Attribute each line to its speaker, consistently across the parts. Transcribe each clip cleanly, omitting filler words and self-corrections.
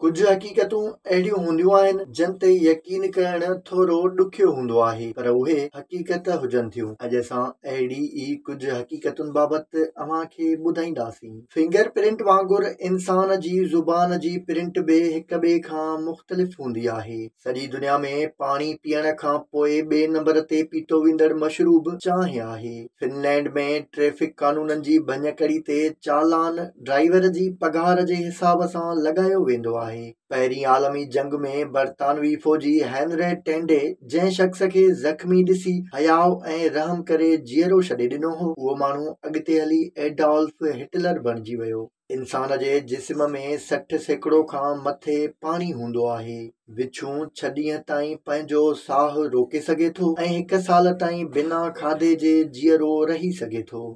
Speaker 1: ڪجهه حقيقتون اهڙيون هونديون آهن، جن تي يقين ڪرڻ ٿورو ڏکيو هوندو آهي، پر اهي حقيقت هجن ٿيون. اڄ اسان اهڙي ئي ڪجهه حقيقتن بابت اوهان کي ٻڌائينداسين. فنگر پرنٽ وانگر انسان جي زبان جي پرنٽ به هڪ ٻئي کان مختلف هوندي آهي. سڄي دنيا ۾ پاڻي پيئڻ کان پوء ٻئي نمبر تي پيتو ويندڙ مشروب چانهه آهي. فنلينڊ ۾ ٽريفڪ قانونن جي ڀڃڪڙي تي چالان ڊرائيور جي پگهار جي حساب سان لڳايو ويندو آهي. پهرين عالمي جنگ ۾ برطانوي فوجي هينري ٽينڊي جنهن شخص کي زخمي ڏسي حياء ۽ رحم ڪري جيئرو ڇڏي ڏنو هو، اهو ماڻهو اڳتي هلي ايڊالف هٽلر بڻجي ويو. انسان جي جسم ۾ 60% کان مٿي پاڻي هوندو آهي. وڇون ڇهه ڏينهن تائين پنهنجو ساهه روڪي سگهي ٿو ۽ هڪ سال تائين بنا کاڌي جي جيئرو رهي سگهي ٿو.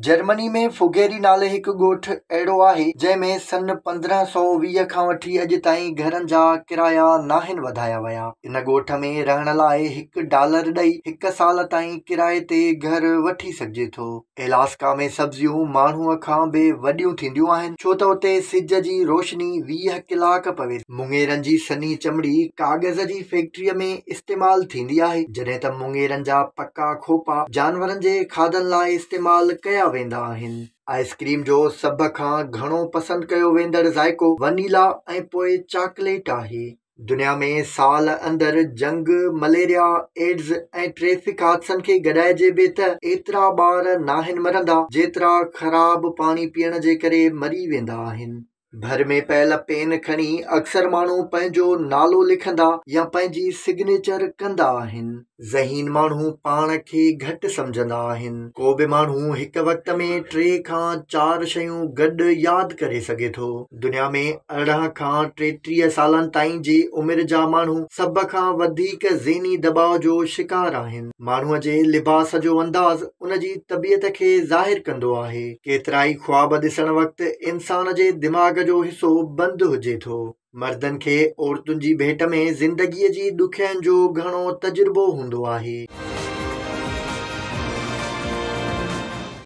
Speaker 1: جرمني ۾ فوگيري نالي هڪ ڳوٺ اهڙو آهي، جنهن ۾ سن 1520 کان وٺي اڄ تائين گهرن جا ڪرايا ناهن وڌايا ويا. ان ڳوٺ ۾ رهڻ لاء هڪ ڊالر ڏئي هڪ سال تائين ڪرائي تي گهر وٺي سگهجي ٿو. الاسڪا ۾ سبزيون ماڻهوء کان به وڏيون ٿينديون آهن، ڇو ته اتي سج جي روشني 20 ڪلاڪ پوي ٿي. مڱيرن جي سنهي چمڙي ڪاغذ جي فيڪٽريء ۾ استعمال ٿيندي آهي، جڏهن ته مڱيرن جا پڪا کوپا جانورن جي کاڌن لاء استعمال ڪيا ويندا آهن. آئس ڪريم جو سڀ کان گهڻو پسند ڪيو ويندڙ ذائقو ونيلا ۽ پوء چاڪليٽ آهي. دنيا ۾ سال اندر جنگ، مليريا، ايڊز ۽ ٽريفڪ حادثن کي گڏائجي به ته ايترا ٻار ناهن مرندا، جيترا خراب پاڻي پيئڻ جي ڪري مري ويندا آهن. ڀر ۾ پيل پين کڻي اڪثر ماڻهو پنهنجو نالو لکندا يا پنهنجي سگنيچر ڪندا آهن. ذهين ماڻهو پاڻ کي گهٽ سمجهندا آهن. ڪو به ماڻهو هڪ وقت ۾ ٽي کان چار شيون گڏ ياد ڪري سگهي ٿو. دنيا ۾ 18 کان 33 سالن تائين جي عمر جا ماڻهو سڀ کان وڌيڪ ذهني دٻاء جو شڪار آهن. ماڻهوء جي لباس جو انداز ان جي طبيعت کي ظاهر ڪندو آهي. ڪيترائي خواب ڏسڻ وقت انسان جي دماغ جو حصو بند هجي ٿو. مردن کي عورتن جي ڀيٽ ۾ زندگيء جي ڏکيائين جو گهڻو تجربو هوندو آهي.